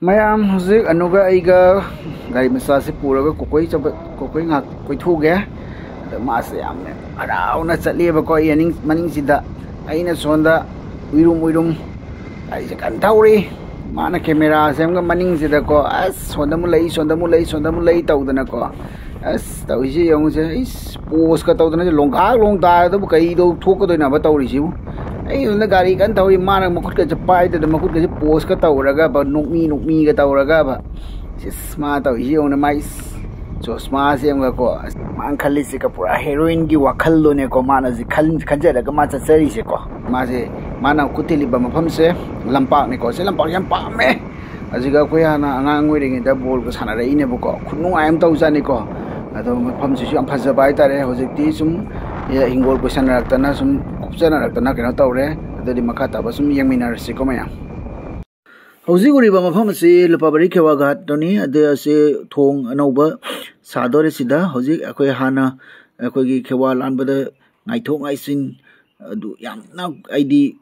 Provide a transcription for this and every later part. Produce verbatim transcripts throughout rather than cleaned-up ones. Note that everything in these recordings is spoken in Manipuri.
ꯃꯌꯥꯝ, ꯍꯧꯖꯤꯛ ꯑꯅꯨꯒ ꯑꯩꯒ ꯒꯥꯔꯤ ꯃꯆꯥꯁꯤ ꯄꯨꯔꯒ ꯀꯣꯀꯣꯏ ꯆꯠꯄ, ꯀꯣꯀꯣꯏ ꯉꯥꯏꯍꯥꯛ ꯀꯣꯏꯊꯣꯛꯎꯒꯦ꯫ ꯑꯗ ꯃꯥꯁꯦ ꯌꯥꯝꯅ ꯍꯔꯥꯎꯅ ꯆꯠꯂꯦꯕꯀꯣ꯫ ꯑꯩ ꯑꯅꯤꯡ-, ꯃꯅꯤꯡꯁꯤꯗ, ꯑꯩꯅ ꯁꯣꯝꯗ ꯎꯏꯔꯨꯝ ꯎꯏꯔꯨꯝ ꯒꯥꯔꯤꯁꯦ ꯀꯟꯅ ꯊꯧꯔꯤ꯫ ꯃꯥꯅ ꯀꯦꯃꯦꯔꯥꯁꯦ ꯑꯃꯒ ꯃꯅꯤꯡꯁꯤꯗꯀꯣ, ꯑꯁ, ꯁꯣꯝꯗ ꯑꯃꯨꯛ ꯂꯩ, ꯁꯣꯝꯗ ꯑꯃꯨꯛ ꯂꯩ, ꯁꯣꯝꯗ ꯑꯃꯨꯛ ꯂꯩ ꯇꯧꯗꯅꯀꯣ꯫ ꯑꯁ, ꯇꯧꯔꯤꯁꯦ ꯌꯦꯡꯉꯨꯁꯦ꯫ ꯏꯁ, ꯄꯣꯁꯀ ꯇꯧꯗꯅ ꯂꯣꯡꯒꯥꯛ ꯂꯣꯡ ꯇꯥꯔꯗꯕꯨ ꯀꯩꯗꯧ ꯊꯣꯛꯀꯗꯣꯏꯅꯣꯕ ꯇꯧꯔꯤꯁꯤꯕꯨ? ꯑꯩ ꯁꯣꯝꯗ ꯒꯥꯔꯤ ꯀꯟꯅ ꯊꯧꯔꯤ, ꯃꯥꯅ ꯃꯈꯨꯠꯀꯁꯦ ꯄꯥꯏꯗꯅ, ꯃꯈꯨꯠꯀꯁꯦ ꯄꯣꯁꯀ ꯇꯧꯔꯒ ꯕ-, ꯅꯣꯛꯃꯤ ꯅꯣꯛꯃꯤꯒ ꯇꯧꯔꯒꯕ꯫ ꯁꯤꯁ, ꯃꯥ ꯇꯧꯔꯤꯁꯤ ꯌꯦꯡꯉꯨꯅꯦ, ꯃꯥꯏ ꯆꯣꯁꯃꯥꯁꯦ ꯌꯦꯡꯉꯒꯀꯣ꯫ ꯑꯁ, ꯃꯥꯅ ꯈꯜꯂꯤꯁꯤꯒ ꯄꯨꯔꯥ ꯍꯦꯔꯣꯏꯟꯒꯤ ꯋꯥꯈꯜꯗꯨꯅꯦꯀꯣ, ꯃꯥꯅ ꯍꯧꯖꯤꯛ ꯈꯟ-, ꯈꯟꯖꯔꯒ ꯃꯥ ꯆꯠꯆꯔꯤꯁꯦꯀꯣ꯫ ꯃꯥꯁꯦ, ꯃꯥꯅ ꯈꯨꯠ ꯊꯤꯜꯂꯤꯕ ꯃꯐꯝꯁꯦ ꯂꯝꯄꯥꯛꯅꯤꯀꯣ꯫ ꯁꯤ ꯂꯝꯄꯥꯛꯁꯦ ꯌꯥꯝ ꯄꯥꯝꯃꯦ꯫ ꯍꯧꯖꯤꯛ ꯑꯩꯈꯣꯏ ꯍꯥꯟꯅ ꯑꯉꯥꯡ ꯑꯣꯏꯔꯤꯉꯩꯗ ꯕꯣꯜꯒ ꯁꯥꯟꯅꯔꯛꯏꯅꯦꯕꯀꯣ꯫ ꯈꯨꯅꯨꯡꯉꯥꯏ ꯑꯃ ꯇꯧꯖꯥꯠꯅꯤꯀꯣ꯫ ꯑꯗꯣ ꯃꯐꯝꯁꯤꯁꯨ ꯌꯥꯝ ꯐꯖꯕ ꯍꯥꯏꯇꯥꯔꯦ꯫ ꯍꯧꯖꯤꯛꯇꯤ ꯁꯨꯝ, ꯑꯦ, ꯍꯤꯡꯒꯣꯜ ꯀꯣꯏꯁꯟꯅꯔꯛꯇꯅ, ꯁꯨꯝ ꯀꯨꯞꯆꯅꯔꯛꯇꯅ ꯀꯩꯅꯣ ꯇꯧꯔꯦ꯫ ꯑꯗꯨꯗꯤ ꯃꯈꯥ ꯇꯥꯕ ꯁꯨꯝ ꯌꯦꯡꯃꯤꯟꯅꯔꯁꯤꯀꯣ ꯃꯌꯥꯝ꯫ ꯍꯧꯖꯤꯛ ꯎꯔꯤꯕ ꯃꯐꯝ ꯑꯁꯤ ꯂꯨꯄꯥꯕꯥꯔꯤ ꯈꯦꯋꯥ ꯘꯥꯠꯇꯨꯅꯤ꯫ ꯑꯗꯨ ꯑꯁꯤ ꯊꯣꯡ ꯑꯅꯧꯕ ꯁꯥꯗꯣꯔꯦ꯫ ꯁꯤꯗ ꯍꯧꯖꯤꯛ ꯑꯩꯈꯣꯏ ꯍꯥꯟꯅ ꯑꯩꯈꯣꯏꯒꯤ ꯈꯦꯋꯥ ꯂꯥꯟꯕꯗ ꯉꯥꯏꯊꯣꯛ ꯉꯥꯏꯁꯤꯟ ꯑꯗꯨ ꯌꯥꯝꯅ, ꯑꯩꯗꯤ,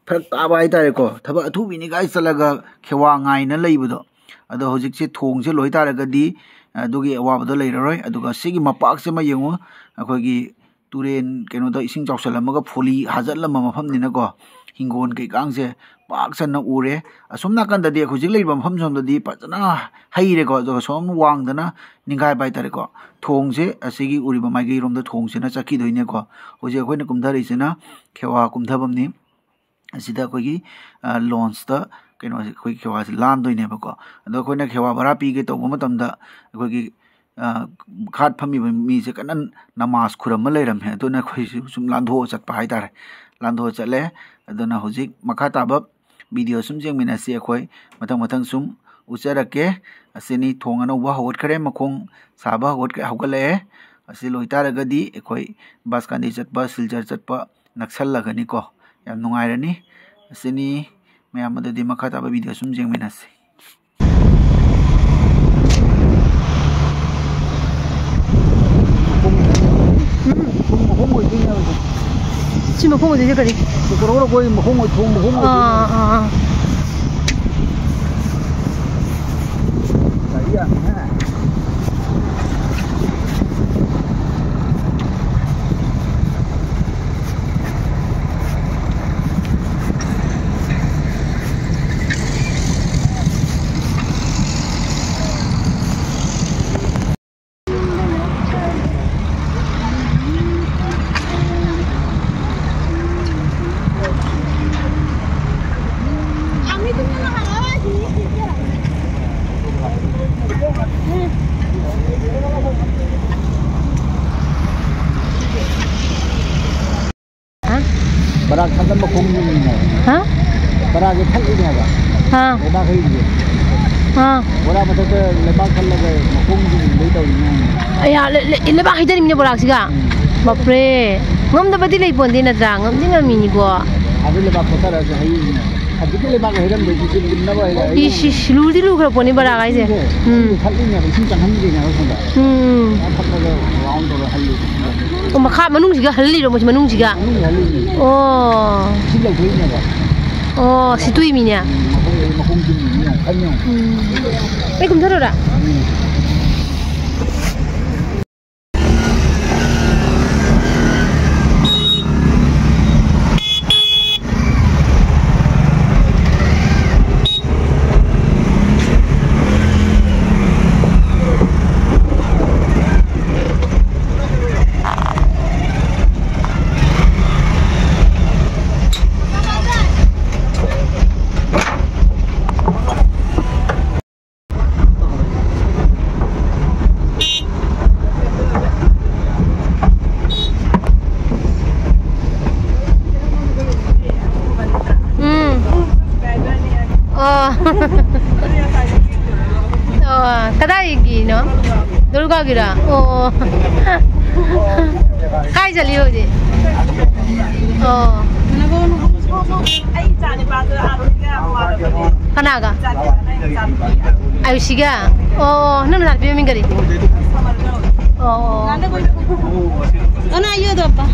ꯐꯔꯛ ꯇꯥꯕ ꯍꯥꯏꯇꯥꯔꯦꯀꯣ꯫ ꯊꯕꯛ ꯑꯊꯨꯕꯤꯅꯤ ꯀꯥꯏ ꯆꯠꯂꯒ ꯈꯦꯋꯥ ꯉꯥꯏꯅ ꯂꯩꯕꯗꯣ꯫ ꯑꯗꯣ ꯍꯧꯖꯤꯛꯁꯦ ꯊꯣꯡꯁꯦ ꯂꯣꯏꯇꯥꯔꯒꯗꯤ ꯑꯗꯨꯒꯤ ꯑꯋꯥꯕꯗꯣ ꯂꯩꯔꯔꯣꯏ꯫ ꯑꯗꯨꯒ ꯁꯤꯒꯤ ꯃꯄꯥꯛꯁꯤꯃ ꯌꯦꯡꯉꯨ, ꯑꯩꯈꯣꯏꯒꯤ ꯇꯨꯔꯦꯟ ꯀꯩꯅꯣꯗ ꯏꯁꯤꯡ ꯆꯥꯎꯁꯜꯂꯝꯃꯒ ꯐꯣꯂꯤ ꯍꯥꯖꯠꯂꯝꯕ ꯃꯐꯝꯅꯤꯅꯀꯣ, ꯍꯤꯡꯒꯣꯜ ꯀꯩꯀꯥꯡꯁꯦ ꯄꯥꯛ ꯁꯟꯅ ꯎꯔꯦ꯫ ꯑꯁꯣꯝ ꯅꯥꯀꯟꯗꯗꯤ ꯍꯧꯖꯤꯛ ꯂꯩꯔꯤꯕ ꯃꯐꯝ ꯁꯣꯝꯗꯗꯤ ꯐꯖꯅ ꯍꯩꯔꯦꯀꯣ, ꯑꯗꯨꯒ ꯁꯣꯝ ꯋꯥꯡꯗꯅ ꯅꯤꯡꯈꯥꯏꯕ ꯍꯥꯏꯇꯥꯔꯦꯀꯣ꯫ ꯊꯣꯡꯁꯦ ꯑꯁꯤꯒꯤ ꯎꯔꯤꯕ ꯃꯥꯏꯀꯩꯔꯣꯝꯗ ꯊꯣꯡꯁꯤꯅ ꯆꯠꯈꯤꯗꯣꯏꯅꯦꯀꯣ꯫ ꯍꯧꯖꯤꯛ ꯑꯩꯈꯣꯏꯅ ꯀꯨꯝꯊꯔꯛꯏꯁꯤꯅ ꯈꯦꯋꯥ ꯀꯨꯝꯊꯐꯝꯅꯤ꯫ ꯑꯁꯤꯗ ꯑꯩꯈꯣꯏꯒꯤ, ꯑ, ꯂꯣꯟꯁꯇ ꯀꯩꯅꯣꯁꯦ, ꯑꯩꯈꯣꯏ ꯈꯦꯋꯥꯁꯦ ꯂꯥꯟꯗꯣꯏꯅꯦꯕꯀꯣ꯫ ꯑꯗꯣ ꯑꯩꯈꯣꯏꯅ ꯈꯦꯋꯥ ꯚꯔꯥ ꯄꯤꯒꯦ ꯇꯧꯕ ꯃꯇꯝꯗ ꯑꯩꯈꯣꯏꯒꯤ, ꯑ, ꯘꯥꯠ ꯐꯝꯃꯤꯕ ꯃꯤꯁꯦ ꯀꯟꯅ ꯅꯃꯥꯖ ꯈꯨꯔꯝꯃ ꯂꯩꯔꯝꯃꯦ꯫ ꯑꯗꯨꯅ ꯑꯩꯈꯣꯏꯁꯨ ꯁꯨꯝ ꯂꯥꯟꯊꯣꯛꯑ ꯆꯠꯄ ꯍꯥꯏꯇꯥꯔꯦ꯫ ꯂꯥꯟꯊꯣꯛꯑ ꯆꯠꯂꯦ꯫ ꯑꯗꯨꯅ ꯍꯧꯖꯤꯛ ꯃꯈꯥ ꯇꯥꯕ ꯚꯤꯗꯤꯑꯣ ꯁꯨꯝ ꯌꯦꯡꯃꯤꯟꯅꯁꯤ꯫ ꯑꯩꯈꯣꯏ ꯃꯊꯪ ꯃꯊꯪ ꯁꯨꯝ ꯎꯠꯆꯔꯛꯀꯦ꯫ ꯑꯁꯤꯅꯤ ꯊꯣꯡ ꯑꯅꯧꯕ ꯍꯧꯒꯠꯈ꯭ꯔꯦ, ꯃꯈꯣꯡ ꯁꯥꯕ ꯍꯧꯒꯠ-, ꯍꯧꯒꯠꯂꯛꯑꯦ꯫ ꯑꯁꯤ ꯂꯣꯏꯇꯥꯔꯒꯗꯤ ꯑꯩꯈꯣꯏ ꯕꯥꯁꯀꯥꯟꯗꯤ ꯆꯠꯄ, ꯁꯤꯜꯆꯔ ꯆꯠꯄ ꯅꯛꯁꯜꯂꯒꯅꯤꯀꯣ꯫ ꯌꯥꯝ ꯅꯨꯡꯉꯥꯏꯔꯅꯤ꯫ ꯑꯁꯤꯅꯤ ꯃꯌꯥꯝ, ꯑꯗꯨꯗꯤ ꯃꯈꯥ ꯇꯥꯕ ꯚꯤꯗꯤꯑꯣ ꯁꯨꯝ ꯌꯦꯡꯃꯤꯟꯅꯁꯤ꯫ ꯎꯝ꯫ ꯊꯣꯡ ꯃꯈꯣꯡ ꯑꯣꯏꯗꯣꯏꯅꯦꯕ ꯁꯦ꯫ ꯁꯤ ꯃꯈꯣꯡ ꯑꯣꯏꯗꯣꯏꯁꯦ ꯀꯔꯤ? ꯀꯣꯀꯣꯔꯣ ꯑꯩꯈꯣꯏ ꯃꯈꯣꯡ ꯑꯣꯏ-, ꯊꯣꯡ ꯃꯈꯣꯡ ꯑꯣꯏꯗꯣꯏꯅꯦꯕ꯫ ꯑꯥ, ꯑꯥ, ꯑꯥ꯫ ꯕꯣꯔꯥ ꯊꯠꯂ ꯃꯈꯣꯡ ꯌꯨꯡꯉꯤꯅꯦ꯫ ꯍꯥ? ꯕꯣꯔꯥꯁꯦ ꯊꯠꯂꯤꯅꯦꯕ꯫ ꯑꯥ꯫ ꯂꯩꯕꯥꯛ ꯍꯩꯁꯦ꯫ ꯑꯥ꯫ ꯕꯣꯔꯥ ꯃꯊꯛꯇ ꯂꯩꯕꯥꯛ ꯊꯠꯂꯒ ꯃꯈꯣꯡ ꯌꯨꯡꯕꯩ ꯇꯧꯔꯤꯅꯦ꯫ ꯑꯌꯥ, ꯂꯩ-, ꯂꯩ-, ꯂꯩꯕꯥꯛ ꯍꯩꯊꯔꯤꯕꯅꯦ ꯕꯣꯔꯥꯁꯤꯒ꯫ ꯎꯝ꯫ ꯕꯥꯞꯔꯦ꯫ ꯉꯝꯗꯕꯗꯤ ꯂꯩ ꯄꯣꯟꯗꯦ ꯅꯠꯇ꯭ꯔꯥ? ꯉꯝꯗꯤ ꯉꯝꯃꯤꯅꯤꯀꯣ꯫ ꯑꯗꯨ ꯂꯩꯕꯥꯛ ꯀꯣꯊꯔꯒ ꯍꯩꯔꯤꯅꯦ꯫ ꯍꯧꯖꯤꯛꯀꯤ ꯂꯩꯕꯥꯛ ꯍꯩꯔꯝꯗꯣꯏꯁꯤ ꯆꯤꯡꯒꯨꯝꯅꯕ ꯍꯩꯔ-, ꯍꯩꯔꯤꯅꯦ꯫ ꯏꯁ, ꯏꯁ, ꯂꯨꯗꯤ ꯂꯨꯈ꯭ꯔ ꯄꯣꯠꯅꯤ ꯕꯣꯔꯥ ꯍꯥꯏꯁꯦ꯫ ꯎꯝ꯫ ꯊꯠꯂꯤꯅꯦꯕ, ꯏꯁꯤꯡ ꯆꯪꯍꯟꯗ꯭ꯔꯤꯅꯦꯕ ꯁꯣꯝꯗ꯫ ꯎꯝ꯫ ꯊꯠꯂꯒ ꯔꯥꯎꯟ ꯇꯧꯔ ꯍꯜꯂꯤ꯫ ꯑꯣ, ꯃꯈꯥ ꯃꯅꯨꯡꯁꯤꯒ ꯍꯜꯂꯤꯔꯣ ꯃꯣꯏꯁꯤ ꯃꯅꯨꯡꯁꯤꯒ? ꯃꯅꯨꯡꯗ ꯍꯜꯂꯤꯅꯦ꯫ ꯑꯣ꯫ ꯁꯤ ꯂꯧꯊꯣꯛꯏꯅꯦꯕ꯫ ꯑꯣ, ꯁꯤ ꯇꯨꯏꯃꯤꯅꯦ꯫ ꯎꯝ, ꯃꯈꯣꯡ, ꯃꯈꯣꯡ ꯆꯨꯝꯃꯤꯅꯦ, ꯌꯥꯝ ꯀꯟꯅ ꯌꯥꯝ꯫ ꯎꯝ꯫ ꯑꯩ ꯀꯨꯝꯊꯔꯨꯔꯥ? ꯎꯝ꯫ ꯎꯝ꯫ ꯑꯣ꯫ ꯑꯣ, ꯀꯗꯥꯏꯒꯤꯅꯣ? ꯗꯨꯔꯒꯥꯒꯤꯔꯥ? ꯑꯣ꯫ ꯀꯥꯏ ꯆꯠꯂꯤ ꯍꯧꯖꯤꯛ? ꯑꯣ꯫ ꯀꯅꯥꯒ? ꯑꯌꯨꯁꯤꯒ? ꯑꯣ, ꯅꯪ ꯅꯆꯥꯅꯨꯄꯤ ꯃꯃꯤꯡ ꯀꯔꯤ? ꯑꯣ, ꯑꯣ꯫ ꯑꯅꯥ, ꯑꯌꯨꯗꯣ, ꯑꯄꯥ꯫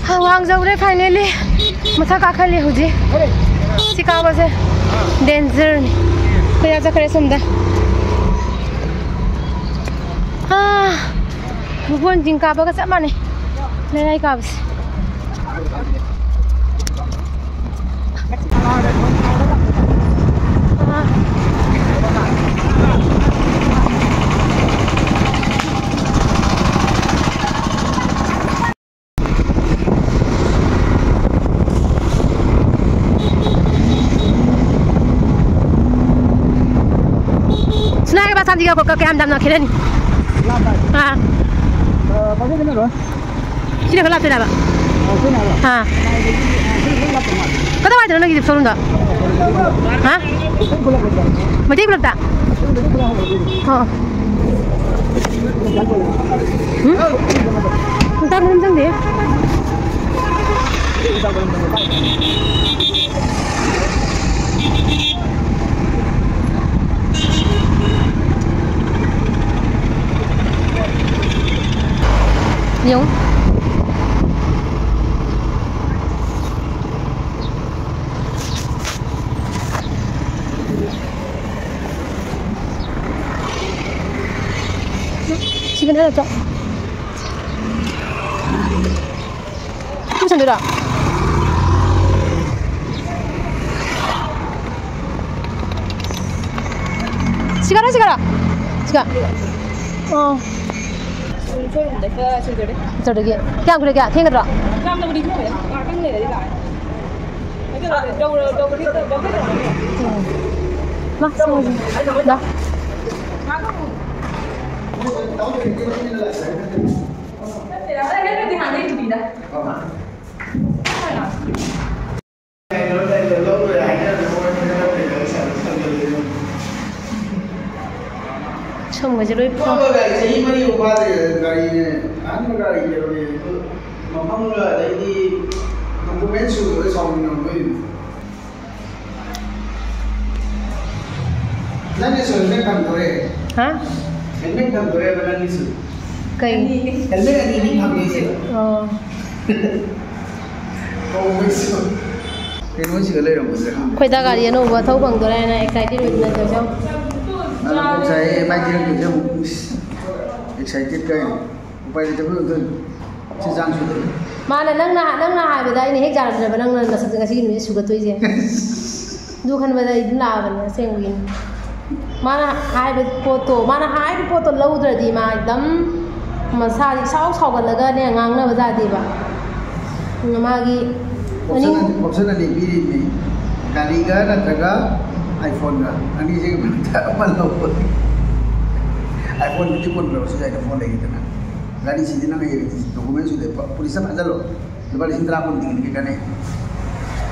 ꯍꯥ, ꯋꯥꯡꯖꯧꯔꯦ finally꯫ ꯃꯊꯛ ꯀꯥꯈꯠꯂꯤ ꯍꯧꯖꯤꯛ꯫ ꯁꯤ ꯀꯥꯕꯁꯦ dangerꯅꯤ꯫ ꯀꯌꯥ ꯆꯠꯈ꯭ꯔꯦ ꯁꯣꯝꯗ꯫ ꯑꯥ, ꯃꯨꯕꯣꯟ ꯆꯤꯡ ꯀꯥꯕꯒ ꯆꯞ ꯃꯥꯟꯅꯩ꯫ ꯂꯩꯔꯥꯏ ꯀꯥꯕꯁꯦ꯫ ꯁꯤꯒ ꯀꯣ-, ꯀ-, ꯀꯌꯥꯝ ꯌꯥꯝꯅ ꯈꯦꯠꯅꯅꯤ? ꯑꯥ꯫ ꯁꯤꯅ ꯈꯔ ꯂꯥꯞꯇꯣꯏꯅꯦꯕ꯫ ꯑꯥ꯫ ꯀꯗꯥꯏꯋꯥꯏꯗꯅꯣ ꯅꯪꯒꯤ showroomꯗꯣ? ꯍꯥ? ꯃꯩꯇꯩ ꯈꯨꯂꯛꯇ? ꯑꯣ꯫ ꯎꯝ? ꯃꯇꯥꯡ ꯃꯅꯨꯡ ꯆꯪꯗꯦ꯫ ꯌꯦꯡꯉꯨ꯫ ꯁꯤꯒꯅꯦ ꯅꯠꯇ꯭ꯔꯣ? ꯄꯨꯁꯟꯗꯣꯏꯔꯣ? ꯁꯤꯒꯔꯥ, ꯁꯤꯒꯔꯥ? ꯁꯤꯒ꯫ ꯑꯣ꯫ ꯁꯣꯏꯕꯗ ꯁꯤꯗꯣꯔꯦ꯫ ꯁꯤꯗꯣꯔꯦ꯫ ꯀꯌꯥꯝ ꯀꯨꯏꯔꯒꯦ? ꯊꯦꯡꯒꯗ꯭ꯔꯣ? ꯌꯥꯝꯅꯕꯨꯗꯤ ꯊꯦꯡꯉꯣꯏꯗ꯫ ꯉꯥꯏꯍꯥꯛꯇꯪ ꯂꯩꯔꯗꯤ ꯂꯥꯛꯑꯦ꯫ ꯎꯝ꯫ ꯂꯥꯛ, ꯆꯪꯉꯁꯤ꯫ ꯂꯥꯛ꯫ ꯁꯝꯒꯁꯦ ꯂꯣꯏ ꯐ- ꯐꯕ ꯒꯥꯔꯤ ꯆꯍꯤ ꯃꯔꯤꯃꯨꯛ ꯐꯥꯗ꯭ꯔꯤ ꯒꯥꯔꯤꯅꯦ꯫ ꯑꯍꯟꯕ ꯒꯥꯔꯤꯅꯦꯕ꯫ ꯃꯐꯝꯒ ꯑꯗꯩꯗꯤ document ꯁꯨꯗꯕ ꯁꯥꯎꯅꯤꯡꯉꯝꯗꯣꯏꯅꯤ꯫ ꯅꯪꯒꯤꯁꯨ helmet ꯐꯪꯗꯣꯔꯦ꯫ ꯍꯥ? Helmet ꯐꯪꯗꯣꯔꯦꯕ ꯅꯪꯒꯤꯁꯨ꯫ ꯀꯩ? Helmet ꯑꯅꯤꯅꯤ ꯐꯪꯗꯣꯏꯁꯦ꯫ ꯑꯣ꯫ ꯀꯩꯅꯣꯁꯤꯒ ꯂꯩꯔꯝꯕꯁꯦ ꯈꯪꯗꯦ꯫ ꯑꯩꯈꯣꯏꯗ ꯒꯥꯔꯤ ꯑꯅꯧꯕ ꯊꯧ ꯐꯪꯗꯣꯔꯦ ꯍꯥꯏꯅ excited ꯑꯣꯏꯗꯅ ꯇꯧꯖꯧ꯫ ꯑꯗꯣ ꯉꯁꯥꯏ ꯃꯥꯏ ꯄꯤꯔꯛꯇꯣꯏꯁꯦ ꯑꯃꯨꯛ excited ꯀꯥꯏꯅ꯫ ꯎꯄꯥꯏ ꯂꯩꯇꯕꯩ ꯑꯣꯏꯗꯣꯏꯅꯤ꯫ ꯁꯤ ꯆꯥꯡ ꯁꯨꯗꯣꯏꯅꯤ꯫ ꯃꯥꯅ ꯅꯪꯅ, ꯅꯪꯅ ꯍꯥꯏꯕꯗ ꯑꯩꯅ ꯍꯦꯛ ꯌꯥꯔꯝꯗ꯭ꯔꯕ ꯅꯪꯅ ꯅꯁꯛꯁꯦ ꯉꯁꯤꯒꯤ ꯅꯨꯃꯤꯠ ꯁꯨꯒꯠꯇꯣꯏꯁꯦ꯫ ꯑꯗꯨ ꯈꯟꯕꯗ ꯑꯩ ꯑꯗꯨꯝ ꯂꯥꯛꯑꯕꯅꯦ ꯑꯁꯦꯡꯕꯒꯤꯅꯤ꯫ ꯃꯥꯅ ꯍꯥꯏꯕ ꯄꯣꯠꯇꯣ, ꯃꯥꯅ ꯍꯥꯏꯕ ꯄꯣꯠꯇꯣ ꯂꯧꯗ꯭ꯔꯗꯤ ꯃꯥ ꯑꯗꯨꯝ ꯃꯁꯥꯁꯦ ꯏꯁꯥꯎ ꯁꯥꯎꯒꯠꯂꯒꯅꯦ ꯉꯥꯡꯅꯕ ꯌꯥꯗꯦꯕ꯫ ꯃꯥꯒꯤ ꯑꯅꯤ option ꯑꯅꯤ, option ꯑꯅꯤ ꯄꯤꯔꯤꯕꯅꯤ꯫ ꯒꯥꯔꯤꯒ ꯅꯠꯇ꯭ꯔꯒ iPhone-ꯒ꯫ ꯑꯅꯤꯁꯤꯒꯤ ꯃꯔꯛꯇ ꯑꯃ ꯂꯧꯕ꯫ ꯑꯥꯏꯐꯣꯟꯗꯨꯗꯤ ꯀꯣꯟꯅ ꯂꯧꯔꯁꯨ ꯌꯥꯏꯅ, ꯐꯣꯟ ꯂꯩꯔꯤꯗꯅ꯫ ꯒꯥꯔꯤꯁꯤꯗꯤ ꯅꯪ ꯍꯌꯦꯡ ꯗꯣꯀꯨꯃꯦꯟ ꯁꯨꯗꯦ, ꯄꯨꯂꯤꯁꯇ ꯐꯥꯖꯜꯂꯣ꯫ ꯂꯨꯄꯥ ꯂꯤꯁꯤꯡ ꯇꯔꯥ ꯀꯨꯟ ꯇꯤꯡꯉꯗꯤ ꯀꯥꯟꯅꯩ꯫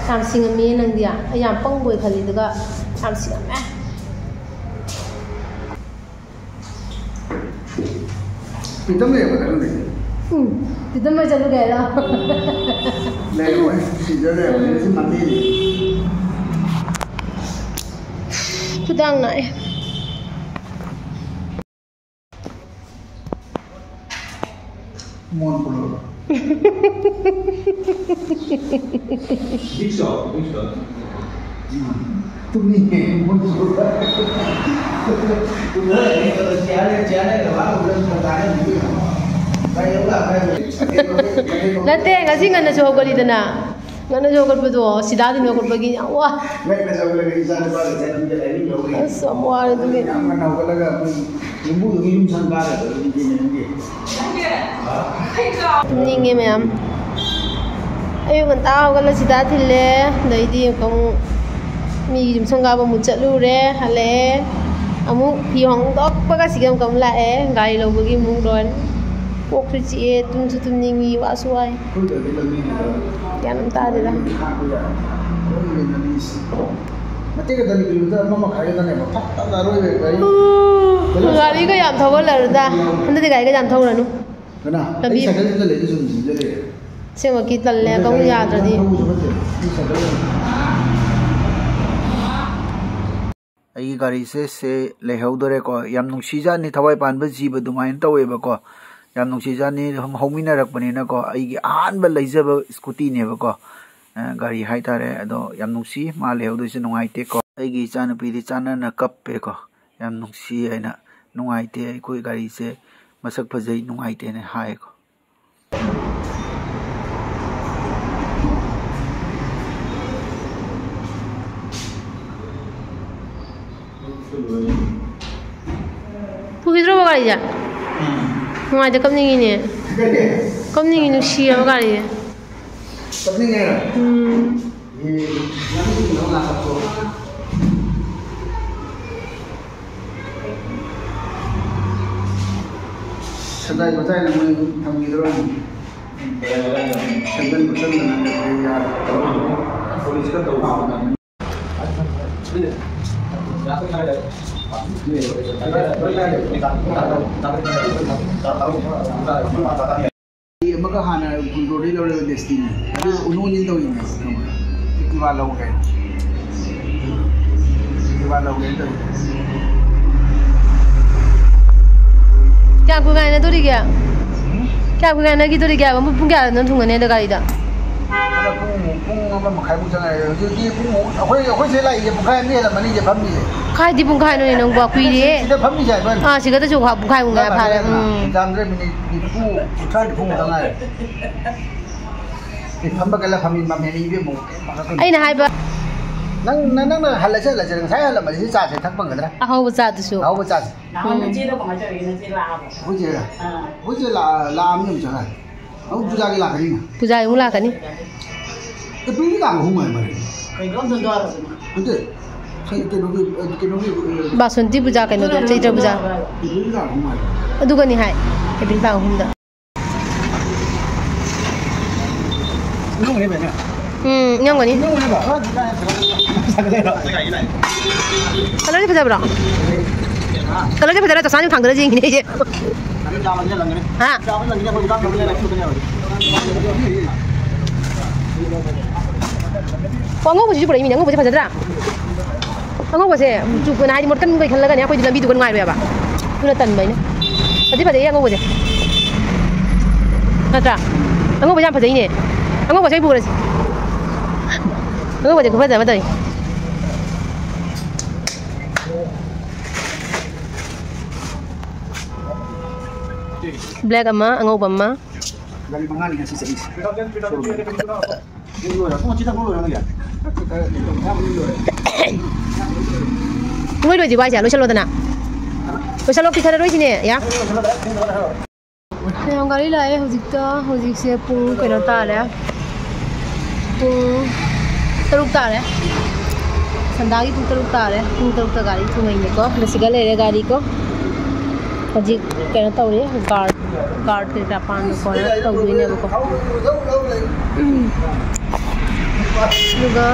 ꯌꯥꯝ ꯁꯤꯡꯉꯝꯃꯤꯌꯦ ꯅꯪꯗꯤ꯫ ꯑꯩ ꯌꯥꯝ ꯄꯪꯕꯣꯏ ꯈꯜꯂꯤ, ꯑꯗꯨꯒ ꯌꯥꯝ ꯁꯤꯡꯉꯝꯃꯦ꯫ ꯄ꯭ꯔꯤꯇꯝ ꯂꯩꯔꯝꯒꯗ꯭ꯔꯥ ꯈꯪꯗꯦ꯫ ꯎꯝ, ꯄ꯭ꯔꯤꯇꯝ ꯍꯣꯏ ꯆꯠꯂꯨꯒꯦ ꯍꯥꯏꯔꯣ? ꯂꯩꯔꯝꯃꯣꯏ, ꯁꯤꯗ ꯂꯩꯔꯝꯃꯣꯏ, ꯉꯁꯤ ꯃꯟꯗꯦꯅꯤ꯫ ꯈꯨꯗꯥꯡ ꯅꯥꯏ꯫ ꯃꯣꯟ ꯄꯨꯂꯣ꯫ ꯗꯤꯛꯁꯣ, ꯗꯤꯛꯁꯣ꯫ ꯎꯝ꯫ ꯇꯨꯝꯅꯤꯡꯉꯦ, ꯃꯣꯟ ꯄꯨꯂꯣ꯫ ꯇꯨꯝꯅꯤꯡꯉꯦ, ꯆꯤꯌꯥꯔ, ꯆꯤꯌꯥꯔ ꯂꯩꯔꯒ ꯃꯥ ꯎꯔꯒ ꯇꯥꯔꯦ꯫ ꯅꯠꯇꯦ, ꯉꯁꯤ ꯉꯟꯅꯁꯨ ꯍꯧꯒꯠꯂꯤꯗꯅ꯫ ꯉꯟꯅꯁꯨ ꯍꯧꯒꯠꯄꯗꯣ, ꯁꯤꯗꯥꯗꯤ ꯍꯧꯒꯠꯄꯒꯤ ꯌꯥꯝ ꯋꯥ꯫ ꯉꯟꯅꯁꯨ ꯍꯧꯒꯠꯂꯒ ꯏꯆꯥ ꯅꯨꯄꯥꯒ ꯆꯠꯈꯤꯕꯗ ꯂꯥꯏꯔꯤꯛ ꯂꯧꯔꯤ꯫ ꯑꯁ, ꯌꯥꯝ ꯋꯥꯔꯦ ꯑꯗꯨꯒꯤ꯫ ꯌꯥꯝ ꯉꯟꯅ ꯍꯧꯒꯠꯂꯒ ꯑꯩꯈꯣꯏ ꯌꯨꯝꯕꯨꯗꯨꯒꯤ ꯌꯨꯝ ꯁꯪ ꯀꯥꯔꯒ ꯑꯗꯨꯝ ꯏꯟꯖꯤꯅꯤꯌꯥꯔꯤꯡꯒꯤ꯫ ꯇꯨꯝꯅꯤꯡꯉꯦ ꯃꯌꯥꯝ꯫ ꯑꯌꯨꯛ ꯉꯟꯇꯥ ꯍꯧꯒꯠꯂ ꯁꯤꯗꯥ ꯊꯤꯜꯂꯦ, ꯑꯗꯩꯗꯤ ꯑꯃꯨꯛ ꯃꯤꯒꯤ ꯌꯨꯝ ꯁꯪꯒꯥꯕ ꯑꯃꯨꯛ ꯆꯠꯂꯨꯔꯦ, ꯍꯜꯂꯛꯑꯦ꯫ ꯑꯃꯨꯛ ꯐꯤ ꯍꯣꯡꯗꯣꯛꯄꯒ ꯁꯤꯒ ꯑꯃꯨꯛ ꯑꯃꯨꯛ ꯂꯥꯛꯑꯦ, ꯒꯥꯔꯤ ꯂꯧꯕꯒꯤ ꯑꯃꯨꯛ ꯂꯣꯏꯔꯦ꯫ ꯀꯣꯛꯁꯨ ꯆꯤꯛꯑꯦ, ꯇꯨꯝꯁꯨ ꯇꯨꯝꯅꯤꯡꯉꯤ, ꯋꯥꯁꯨ ꯋꯥꯏ꯫ ꯑꯩꯈꯣꯏꯗꯗꯤ ꯂꯝꯕꯤꯗꯨꯗ ꯒ꯭ꯌꯥꯟ ꯑꯃ ꯇꯥꯗꯦꯗ꯫ ꯂꯝꯕꯤ ꯈꯥꯡꯕ ꯌꯥꯏ꯫ ꯑꯩꯈꯣꯏꯒꯤ ꯂꯝꯕꯤꯁꯤ ꯃꯇꯦꯛ ꯈꯛꯇꯅꯤ, ꯀꯤꯂꯣꯃꯤꯇꯔ ꯑꯃ ꯃꯈꯥꯏ ꯈꯛꯇꯅꯦꯕ꯫ ꯐꯠ ꯇꯠꯂ ꯑꯔꯣꯏꯕ ꯒꯥꯔꯤ꯫ ꯒꯥꯔꯤꯒ ꯌꯥꯝ ꯊꯧꯒꯠꯂꯔꯨꯗ꯫ ꯍꯟꯗꯛꯇꯤ ꯒꯥꯔꯤꯒ ꯌꯥꯝ ꯊꯧꯔꯅꯨ꯫ ꯀꯅꯥ? ꯂꯝꯕꯤ ꯑꯩ ꯁꯥꯏꯀꯜꯁꯤꯗ ꯂꯩꯗꯣꯏ ꯁꯔꯨꯛ ꯁꯤꯗ ꯂꯩꯔꯦ꯫ ꯑꯁꯦꯡꯕꯒꯤ ꯇꯜꯂꯦ, ꯅꯠꯇꯦ, ꯀꯃꯨꯛ ꯒꯥꯔꯤ ꯌꯥꯗ꯭ꯔꯗꯤ꯫ ꯌꯥꯝ ꯊꯧꯕꯁꯨ ꯅꯠꯇꯦ꯫ ꯑꯩ ꯁꯥꯏꯀꯜ ꯂꯩ꯫ ꯑꯩꯒꯤ ꯒꯥꯔꯤꯁꯦ ꯁꯦ ꯂꯩꯍꯧꯗꯣꯔꯦꯀꯣ꯫ ꯌꯥꯝ ꯅꯨꯡꯁꯤꯖꯥꯠꯅꯤ, ꯊꯋꯥꯏ ꯄꯥꯟꯕ ꯖꯤꯕ ꯑꯗꯨꯃꯥꯏꯅ ꯇꯧꯋꯦꯕꯀꯣ꯫ ꯌꯥꯝ ꯅꯨꯡꯁꯤꯖꯥꯠꯅꯤ, ꯍꯧ-, ꯍꯧꯃꯤꯟꯅꯔꯛꯄꯅꯤꯅꯀꯣ꯫ ꯑꯩꯒꯤ ꯑꯍꯥꯟꯕ ꯂꯩꯖꯕ ꯁ꯭ꯀꯨꯇꯤꯅꯦꯕꯀꯣ꯫ ꯑ, ꯒꯥꯔꯤ ꯍꯥꯏꯇꯥꯔꯦ꯫ ꯑꯗꯣ ꯌꯥꯝ ꯅꯨꯡꯁꯤ, ꯃꯥ ꯂꯩꯍꯧꯗꯣꯏꯁꯦ ꯅꯨꯡꯉꯥꯏꯇꯦꯀꯣ꯫ ꯑꯩꯒꯤ ꯏꯆꯥꯅꯨꯄꯤꯗꯤ ꯆꯥꯟꯅꯅ ꯀꯞꯄꯦꯀꯣ꯫ ꯌꯥꯝ ꯅꯨꯡꯁꯤ ꯍꯥꯏꯅ, "ꯅꯨꯡꯉꯥꯏꯇꯦ, ꯑꯩꯈꯣꯏ ꯒꯥꯔꯤꯁꯦ ꯃꯁꯛ ꯐꯖꯩ, ꯅꯨꯡꯉꯥꯏꯇꯦꯅ" ꯍꯥꯏꯌꯦꯀꯣ꯫ ꯄꯨꯈꯤꯗ꯭ꯔꯣꯕ ꯒꯥꯔꯤꯁꯦ? ꯅꯨꯡꯉꯥꯏꯇꯦ, ꯀꯞꯅꯤꯡꯉꯤꯅꯦ꯫ ꯀꯞꯅꯤꯡꯉꯤ, ꯅꯨꯡꯁꯤꯔꯕ ꯒꯥꯔꯤꯁꯦ꯫ ꯀꯞꯅꯤꯡꯉꯦ? ꯎꯝ꯫ ꯑꯦ, ꯅꯪꯒꯤ ꯀꯩꯅꯣ ꯉꯥꯛꯇ ꯊꯣꯛꯑꯣ꯫ ꯃꯇꯥꯏ ꯃꯇꯥꯏꯅ ꯃꯣꯏ ꯊꯝꯈꯤꯗ꯭ꯔꯣ? ꯁꯦꯝꯖꯤꯟ ꯈꯣꯠꯆꯤꯟꯗꯅ ꯀꯔꯤ ꯀꯔꯤ ꯌꯥꯗꯕ ꯄꯣꯂꯤꯁꯀ ꯇꯧꯕ꯫ ꯑꯃꯒ ꯍꯥꯟꯅ ꯈꯣꯡꯗꯣꯔꯗꯩ ꯂꯧꯔꯒ ꯗꯦꯁꯇꯤꯅꯤ꯫ ꯑꯗꯨꯒ ꯎꯅꯨ ꯎꯅꯤꯟ ꯇꯧꯔꯤꯅꯦ, ꯈꯪꯕ꯭ꯔꯥ? ꯑꯦꯛꯇꯤꯚꯥ ꯂꯧꯒꯦ꯫ ꯑꯦꯛꯇꯤꯚꯥ ꯂꯧꯒꯦ ꯇꯧꯔꯤꯅꯦ꯫ ꯀꯌꯥꯝ ꯀꯨꯏ ꯉꯥꯏꯅꯗꯣꯔꯤꯒꯦ? ꯀꯌꯥꯝ ꯀꯨꯏ ꯉꯥꯏꯅꯈꯤꯗꯣꯔꯤꯒꯦ ꯍꯥꯏꯕ? ꯄꯨꯡ ꯀꯌꯥꯗꯅꯣ ꯊꯨꯡꯒꯅꯤ ꯑꯗꯣ ꯒꯥꯔꯤꯗ? ꯑꯗ ꯄꯨꯡ, ꯄꯨꯡ ꯑꯃ ꯃꯈꯥꯏꯃꯨꯛ ꯆꯪꯉꯛꯑꯦ꯫ ꯍꯧꯖꯤꯛꯇꯤ ꯄꯨꯡ ꯑꯃꯨꯛ, ꯑꯩꯈꯣꯏ, ꯑꯩꯈꯣꯏ ꯁꯤꯗ ꯂꯥꯛꯏꯁꯦ ꯄꯨꯡꯈꯥꯏ ꯑꯃ ꯍꯦꯜꯂꯝꯃꯅꯤ ꯁꯤꯗ ꯐꯝꯃꯤꯁꯦ꯫ ꯀꯥꯏꯗꯤ ꯄꯨꯡꯈꯥꯏꯅꯣꯅꯦ ꯅꯪꯕꯣ, ꯀꯨꯏꯔꯦ꯫ ꯁꯤꯗ ꯐꯝꯃꯤꯁꯦ ꯍꯥꯏꯕ꯫ ꯑꯥ, ꯁꯤꯒꯗꯁꯨ ꯄꯨꯡꯈꯥꯏ ꯄꯨꯡꯈꯥꯏ ꯐꯥꯔꯦ꯫ ꯎꯝ꯫ ꯌꯥꯝꯗ꯭ꯔꯦ, ꯃꯤꯅꯤꯠ ꯅꯤꯐꯨ, ꯀꯨꯟꯊ꯭ꯔꯥ ꯅꯤꯐꯨꯃꯨꯛꯇ ꯉꯥꯏꯔꯦ꯫ ꯑꯦ, ꯐꯝꯕꯒ ꯂ-, ꯐꯝꯃꯤ, ꯐꯝꯃꯤ, ꯏꯕꯦꯝꯃ, ꯀꯩꯝ ꯄꯥꯈꯠꯀꯅꯨ꯫ ꯑꯩꯅ ꯍꯥꯏꯕ꯫ ꯅꯪ, ꯅꯪ, ꯅꯪꯅ ꯍꯜꯂꯁꯦ, ꯍꯜꯂꯁꯦ, ꯉꯁꯥꯏ ꯍꯜꯂꯝꯃꯗꯤ ꯁꯤ ꯆꯥꯁꯦ ꯊꯛ ꯐꯪꯒꯗ꯭ꯔꯥ? ꯑꯍꯥꯎꯕ ꯆꯥꯗꯨꯁꯨ꯫ ꯑꯍꯥꯎꯕ ꯆꯥꯁꯦ꯫ ꯅꯍꯥꯟ ꯅꯆꯦꯗꯣ ꯀꯃꯥꯏꯅ ꯇꯧꯔꯤꯒꯦ? ꯅꯆꯦ ꯂꯥꯛꯑꯕꯣ? ꯑꯩꯈꯣꯏ ꯆꯦꯔꯥ? ꯑꯥ꯫ ꯑꯩꯈꯣꯏ ꯆꯦ ꯂꯥꯛ-, ꯂꯥꯛꯑꯝꯅꯤ ꯑꯃꯨꯛ ꯆꯠꯈ꯭ꯔꯦ꯫ ꯑꯃꯨꯛ ꯄꯨꯖꯥꯒꯤ ꯂꯥꯛꯀꯅꯤꯅ꯫ ꯄꯨꯖꯥꯒꯤ ꯑꯃꯨꯛ ꯂꯥꯛꯀꯅꯤ꯫ ꯑꯦꯄ꯭ꯔꯤꯜꯒꯤ ꯇꯥꯡ ꯑꯍꯨꯝ ꯍꯥꯏ ꯃꯥꯜꯂꯦ꯫ ꯀꯩꯅꯣ ꯑꯝꯇ ꯇꯧꯔꯕꯅꯦ꯫ ꯅꯠꯇꯦ꯫ ꯀꯩ-, ꯀꯩꯅꯣꯒꯤ, ꯑ, ꯀꯩꯅꯣꯒꯤ, ꯑ, ꯕꯥꯁꯟꯇꯤ ꯄꯨꯖꯥ, ꯀꯩꯅꯣꯗꯣ, ꯆꯩꯇ꯭ꯔ ꯄꯨꯖꯥ꯫ ꯑꯦꯄ꯭ꯔꯤꯜꯒꯤ ꯇꯥꯡ ꯑꯍꯨꯝ ꯍꯥꯏ꯫ ꯑꯗꯨꯒꯅꯤ ꯍꯥꯏ, ꯑꯦꯄ꯭ꯔꯤꯜ ꯇꯥꯡ ꯑꯍꯨꯝꯗ꯫ ꯎꯝ, ꯏꯪꯉꯝꯒꯅꯤ꯫ ꯀꯂꯔꯁꯦ ꯐꯖꯕ꯭ꯔꯣ? ꯀꯂꯔꯁꯦ ꯐꯖꯔ ꯆꯞ ꯆꯥꯅ ꯊꯥꯡꯗꯔ ꯌꯦꯡꯉꯤꯅꯦ ꯑꯩꯁꯦ꯫ ꯍꯥ? ꯑꯣ, ꯑꯉꯧꯕꯁꯤꯁꯨ ꯄꯨꯔꯛꯏ ꯃꯤꯅꯦ, ꯑꯉꯧꯕꯁꯦ ꯐꯖꯗ꯭ꯔꯥ? ꯑꯉꯧꯕꯁꯦ ꯆꯨꯞꯄꯅ ꯍꯥꯏꯗꯤ ꯃꯣꯠꯀꯟꯕꯩ ꯈꯜꯂꯒꯅꯦ ꯑꯩꯈꯣꯏꯗꯤ ꯂꯝꯕꯤꯗꯨꯒ ꯅꯨꯡꯉꯥꯏꯔꯣꯏꯕ꯫ ꯑꯗꯨꯅ ꯇꯟꯕ ꯑꯩꯅ꯫ ꯐꯗꯤ ꯐꯖꯩꯌꯦ ꯑꯉꯧꯕꯁꯦ꯫ ꯅꯠꯇ꯭ꯔꯥ? ꯑꯉꯧꯕꯁꯦ ꯌꯥꯝ ꯐꯖꯩꯅꯦ꯫ ꯑꯉꯧꯕꯁꯦ ꯑꯩ ꯄꯨꯔꯁꯤ꯫ ꯑꯉꯧꯕꯁꯦ ꯈꯨꯐꯖ ꯑꯃ ꯇꯧꯏ꯫ ꯕ꯭ꯂꯦꯛ ꯑꯃ, ꯑꯉꯧꯕ ꯑꯃ꯫ ꯒꯥꯔꯤ ꯃꯉꯥꯅꯤ ꯉꯁꯤ ꯆꯠꯂꯤꯁꯦ꯫ ꯅꯣꯏ ꯂꯣꯏꯗ꯭ꯔꯤꯕꯣ ꯍꯥꯏꯁꯦ? ꯂꯣꯏꯁꯜꯂꯣꯗꯅ꯫ ꯂꯣꯏꯁꯜꯂꯣ, ꯀꯤꯊꯔꯔꯣꯏꯁꯤꯅꯦ꯫ ꯌꯥ꯫ ꯃꯌꯥꯝ ꯒꯥꯔꯤ ꯂꯥꯛꯑꯦ ꯍꯧꯖꯤꯛꯇ꯫ ꯍꯧꯖꯤꯛꯁꯦ ꯄꯨꯡ ꯀꯩꯅꯣ ꯇꯥꯔꯦ꯫ ꯄꯨꯡ ꯇꯔꯨꯛ ꯇꯥꯔꯦ꯫ ꯁꯟꯗꯥꯒꯤ ꯄꯨꯡ ꯇꯔꯨꯛ ꯇꯥꯔꯦ꯫ ꯄꯨꯡ ꯇꯔꯨꯛꯇ ꯒꯥꯔꯤ ꯊꯨꯡꯉꯩꯅꯦꯀꯣ꯫ ꯑꯗ ꯁꯤꯒ ꯂꯩꯔꯦ ꯒꯥꯔꯤꯀꯣ꯫ ꯍꯧꯖꯤꯛ ꯀꯩꯅꯣ ꯇꯧꯔꯤ, ꯒꯥꯔꯗ ꯒꯥꯔꯗ ꯀꯩꯀꯥ ꯄꯥꯟꯕ ꯈꯣꯠꯅ ꯇꯧꯗꯣꯏꯅꯦꯕꯀꯣ꯫ ꯑꯗꯨꯒ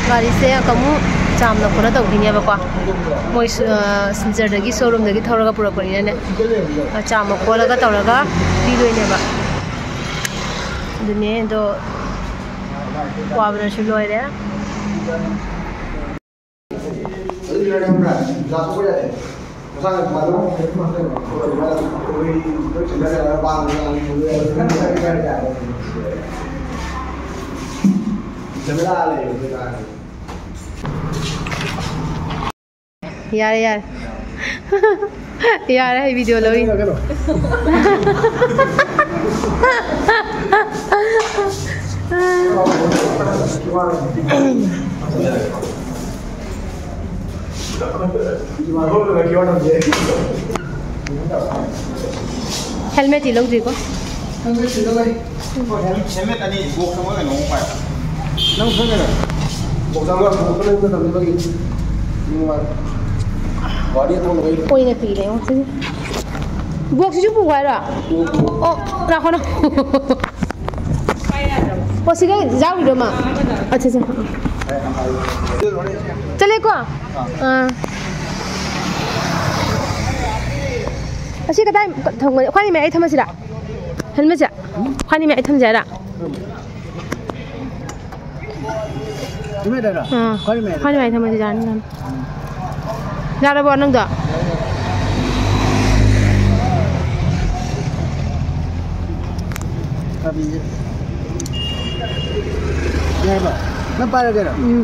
ꯒꯥꯔꯤꯁꯦ ꯑꯃꯨꯛ ꯆꯥꯝꯅ ꯈꯣꯠꯅ ꯇꯧꯗꯣꯏꯅꯦꯕꯀꯣ꯫ ꯃꯣꯏ ꯁꯤꯜꯆꯔꯗꯒꯤ ꯁꯣꯔꯨꯝꯗꯒꯤ ꯊꯧꯔꯒ ꯄꯨꯔꯛꯄꯅꯤꯅꯅꯦ, ꯆꯥꯝꯃ ꯈꯣꯠꯂꯒ ꯇꯧꯔꯒ ꯄꯤꯗꯣꯏꯅꯦꯕ꯫ ꯑꯗꯨꯅꯦ ꯑꯗꯣ, ꯋꯥꯕꯅꯁꯨ ꯂꯣꯏꯔꯦ꯫ ꯌꯥꯔꯦ, ꯌꯥꯔꯦ꯫ ꯌꯥꯔꯦ, ꯑꯩ ꯚꯤꯗꯤꯑꯣ ꯂꯧꯔꯤ꯫ ꯍꯦꯜꯃꯦꯠꯇꯤ ꯂꯧꯗ꯭ꯔꯤꯀꯣ? ꯍꯦꯜꯃꯦꯠ ꯑꯅꯤ, ꯕꯣꯛꯁ ꯑꯃꯒ ꯀꯩꯅꯣꯝ ꯄꯥꯏ꯫ ꯅꯪ ꯈꯪꯒꯗ꯭ꯔꯥ? ꯕꯣꯛꯁ ꯑꯃꯒ ꯕꯣꯛꯁ ꯑꯃ ꯂꯩꯕ ꯃꯇꯝꯗ ꯃꯥꯒꯤ ꯋꯥꯔꯤ ꯑꯇꯣꯡꯕꯒꯤ ꯑꯣꯏꯅ ꯄꯤꯔꯦ ꯉꯣ ꯁꯤꯁꯦ꯫ ꯕꯣꯛꯁꯁꯤꯁꯨ ꯄꯨ ꯍꯥꯏꯔꯣ? ꯑꯣ, ꯉꯥꯏꯈꯣ, ꯉꯥꯏꯈꯣ꯫ ꯑꯣ, ꯁꯤꯒ ꯌꯥꯎꯔꯤꯔꯣ, ꯃꯥ? ꯑꯠꯆꯥ, ꯑꯠꯆꯥ꯫ ꯆꯠꯂꯦꯀꯣ? ꯑꯥ꯫ ꯑꯁꯤ ꯀꯗꯥꯏ ꯊꯝꯒꯅꯤ? ꯑꯩꯈꯣꯏꯅꯤ ꯃꯌꯥꯏ ꯊꯝꯃꯁꯤꯔꯥ? ꯍꯦꯜꯃꯦꯠꯁꯦ? ꯑꯩꯈꯣꯏꯅꯤ ꯃꯌꯥꯏ ꯊꯝꯁꯦ ꯍꯥꯏꯔꯥ? ꯍꯦꯜꯃꯦꯠ ꯍꯥꯏꯔꯣ? ꯑꯥ꯫ ꯑꯩꯈꯣꯏꯅꯤ ꯃꯌꯥꯏꯗ꯫ ꯑꯩꯈꯣꯏꯅꯤ ꯃꯌꯥꯏ ꯊꯝꯃꯁꯤ, ꯌꯥꯔꯅꯤ, ꯌꯥꯔꯅꯤ꯫ ꯌꯥꯔꯕꯣ ꯅꯪꯗꯣ? ꯀꯔꯤꯁꯦ? ꯌꯥꯔꯕ? ꯅꯪ ꯄꯥꯏꯔꯒꯦꯔꯣ? ꯎꯝ꯫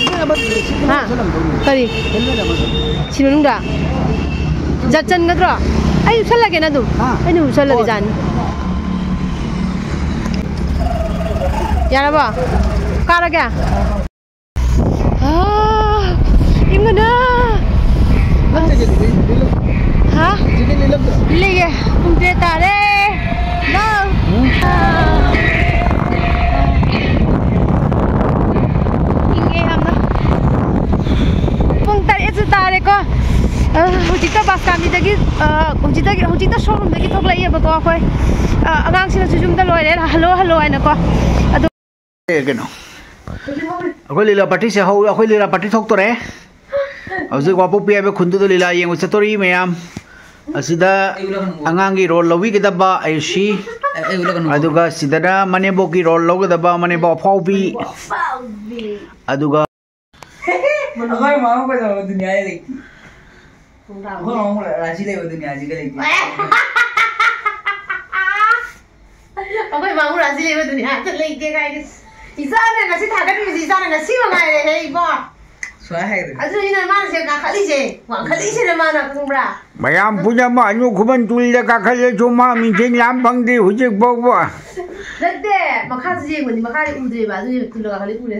ꯍꯦꯜꯃꯦꯠ ꯑꯃ ꯁꯤ ꯍꯥ? ꯎꯞꯁꯜꯂꯝꯗꯧꯅꯤ꯫ ꯀꯔꯤ? ꯍꯦꯜꯃꯦꯠ ꯑꯃ꯫ ꯁꯤ ꯃꯅꯨꯡꯗ? ꯖꯠ ꯆꯟꯒꯗ꯭ꯔꯣ? ꯑꯩ ꯎꯞꯁꯜꯂꯒꯦꯅ ꯑꯗꯨꯝ꯫ ꯍꯥ? ꯑꯩꯅ ꯎꯞꯁꯜꯂꯒꯦ, ꯍꯣꯏ꯫ ꯖꯥꯅꯤ꯫ ꯌꯥꯔꯕꯣ? ꯀꯥꯔꯒꯦ? ꯑꯥ, ꯏꯪꯕꯅ꯫ ꯅꯪ ꯖꯦꯀꯦꯠꯇꯨꯗꯤ ꯂꯤꯠꯂꯝ-, ꯍꯥ? ꯖꯦꯀꯦꯠ ꯂꯤꯠꯂꯝꯗ꯭ꯔꯣ? ꯂꯤꯠꯂꯦ꯫ ꯄꯨꯡ ꯇꯔꯦꯠ ꯇꯥꯔꯦ꯫ ꯂꯥꯎ꯫ ꯎꯝ꯫ ꯑꯥ꯫ ꯏꯪꯉꯦ ꯌꯥꯝꯅ꯫ ꯄꯨꯡ ꯇꯔꯦꯠꯁꯨ ꯇꯥꯔꯦꯀꯣ꯫ ꯑꯥ, ꯍꯧꯖꯤꯛꯇ ꯕꯥꯁꯀꯥꯃꯤꯗꯒꯤ, ꯑ, ꯑꯩꯈꯣꯏ, ꯑ, ꯑꯉꯥꯡꯁꯤꯅꯁꯨ ꯌꯨꯝꯗ ꯂꯣꯏꯔꯦ, ꯍꯜꯂꯣ, ꯍꯜꯂꯣ ꯍꯥꯏꯅꯀꯣ꯫ ꯑꯗꯨ ꯑꯦ, ꯀꯩꯅꯣ, ꯑꯩꯈꯣꯏ ꯂꯤꯂꯥ ꯄꯥꯔꯇꯤꯁꯦ ꯍꯧ-, ꯑꯩꯈꯣꯏ ꯂꯤꯂꯥ ꯄꯥꯔꯇꯤ ꯊꯣꯛꯇꯣꯔꯦ꯫ ꯍꯧꯖꯤꯛ ꯋꯥꯄꯣꯛꯄꯤ ꯍꯥꯏꯕ ꯈꯨꯟꯗꯨꯗ ꯂꯤꯂꯥ ꯌꯦꯡꯕ ꯆꯠꯇꯣꯔꯤ ꯃꯌꯥꯝ꯫ ꯑꯁꯤꯗ ꯑꯉꯥꯡꯒꯤ ꯔꯣꯜ ꯂꯧꯕꯤꯒꯗꯕ ꯑꯌꯨꯁꯤ, ꯑꯗꯨꯒ ꯁꯤꯗꯅ ꯃꯅꯦꯝꯕꯣꯛꯀꯤ ꯔꯣꯜ ꯂꯧꯒꯗꯕ ꯃꯅꯦꯝꯕꯣꯛ ꯑꯐꯥꯎꯕꯤ, ꯑꯗꯨꯒ ꯑꯩꯈꯣꯏ ꯃꯥ ꯑꯃ ꯀꯩꯗꯧꯔꯕ ꯗꯨꯅꯤꯌꯥꯗ ꯂꯩꯇꯦ꯫ ꯑꯩꯈꯣꯏ ꯃꯥ ꯑꯃ ꯔꯥꯁꯤ ꯂꯩꯕ ꯗꯨꯅꯤꯌꯥꯁꯤꯒ ꯂꯩꯇꯦ꯫ ꯑꯩꯈꯣꯏ ꯃꯥ ꯑꯃ ꯔꯥꯁꯤ ꯂꯩꯕ ꯗꯨꯅꯤꯌꯥꯗ ꯂꯩꯇꯦ ꯀꯥꯏꯅ꯫ ꯏꯆꯥꯅ ꯉꯁꯤ ꯊꯥꯒꯠꯂꯤꯕꯁꯤ ꯏꯆꯥꯅ ꯉꯁꯤ ꯃꯉꯥꯏꯔꯦꯍꯦ ꯏꯕꯣ꯫ ꯁꯨꯃꯥꯏꯅ ꯍꯥꯏꯒꯗꯕꯅꯤ꯫ ꯑꯗꯨꯅꯤꯅ ꯃꯥꯅ ꯁꯦ ꯀꯥꯈꯠꯂꯤꯁꯦ, ꯋꯥꯡꯈꯠꯂꯛꯏꯁꯤꯅ ꯃꯥꯅ, ꯈꯪꯕ꯭ꯔꯥ? ꯃꯌꯥꯝ ꯄꯨꯝꯅꯃꯛ ꯑꯅꯨ ꯈꯨꯃꯟ ꯇꯨꯔꯤꯗ ꯀꯥꯈꯠꯂꯁꯨ ꯃꯥ ꯃꯤꯡꯊꯦꯡ ꯂꯥꯝ ꯐꯪꯗꯦ ꯍꯧꯖꯤꯛ ꯐꯥꯎꯕ꯫ ꯅꯠꯇꯦ, ꯃꯈꯥꯁꯨ ꯌꯦꯡꯕꯅꯤ, ꯃꯈꯥꯗꯤ ꯎꯗ꯭ꯔꯦꯕ, ꯑꯗꯨꯒꯤ ꯇꯨꯜꯂꯒ ꯈꯜꯂꯤ ꯎꯔꯦ꯫